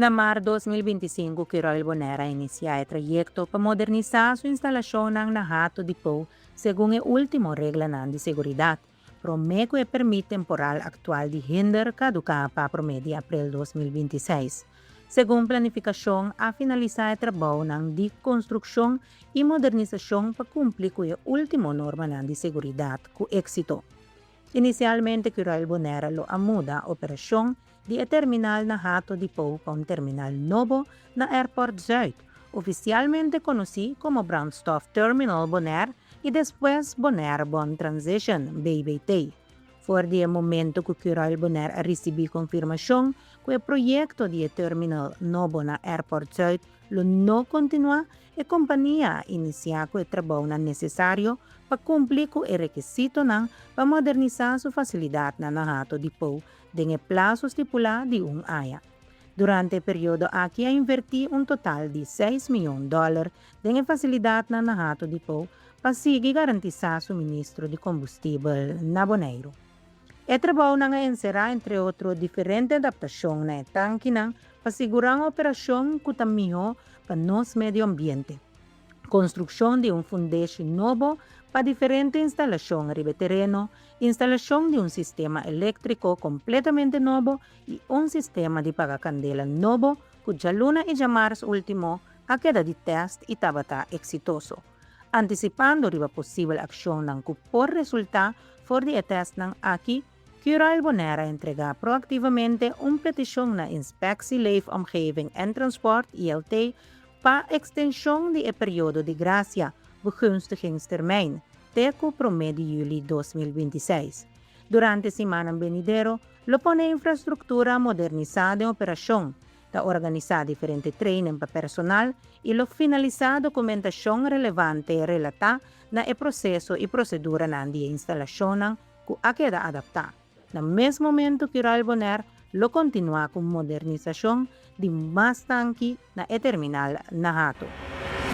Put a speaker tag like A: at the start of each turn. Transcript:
A: Na mart 2025 Curoil Bonaire a inisiá e trayekto pa modernisá su instalashonnan na Hato Depot segun e último reglanan di seguridat. Promé ku e pèrmit temporal aktual di hinder kaduká pa promé di aprel 2026. Segun planifikashon a finalisá e trabounan di konstrukshon i modernisashon pa kumpli ku e último normanan di seguridat ku éksito. Inisialmente Curoil Bonaire lo a muda operashon di e terminal na Hato Depot pa un terminal nobo na Airport Zuid, ofisialmente konosí komo Brandstof Terminal Bonaire i despues Bonaire Bon Transition, BBT. For di e momento ku Curoil Bonaire a risibí konfirmashon ku e proyekto di e terminal nobo na Airport Zuid lo no kontinuá, e kompania a inisiá ku e trabounan nesesario pa kumpli ku e rekisitonan pa modernisá su fasilidatnan na Hato Depot den e plaso stipulá di un aña. Durante e periodo aki a invertí un total di 6 mion dòler den e fasilidatnan na Hato Depot pa sigui garantisá suministro di kombustibel na Boneiru. E trabounan a enserá, entre otro, diferente adaptashon na e tankinan pa sigurá un operashon ku ta mihó pa nos medio ambiente. Konstrukshon di un fundeshi nobo pa diferente instalashon riba tereno, instalashon di un sistema eléktriko kompletamente nobo i un sistema di paga kandela nobo ku djaluna i djamars último a keda di tèst i tabata eksitoso. Antisipando riba posibel akshonnan ku por resultá for di e tèstnan aki, Curoil Bonaire a entregá proaktivamente un petishon na Inspectie Leefomgeving en Transport, ILT, pa ekstenshon di e periodo di grasia, begunstigingstermijn, te ku 1 di yüli 2026. Durante siman benidero, lo pone infrastruktura modernisá den operashon, ta organisá diferente training pa personal i lo finalisá dokumentashon relevante relatá na e proseso i proseduranan di instalashon ku a keda adaptá. Na mes momento Curoil Bonaire lo kontinuá ku modernisashon di mas tanki na e terminal na Hato.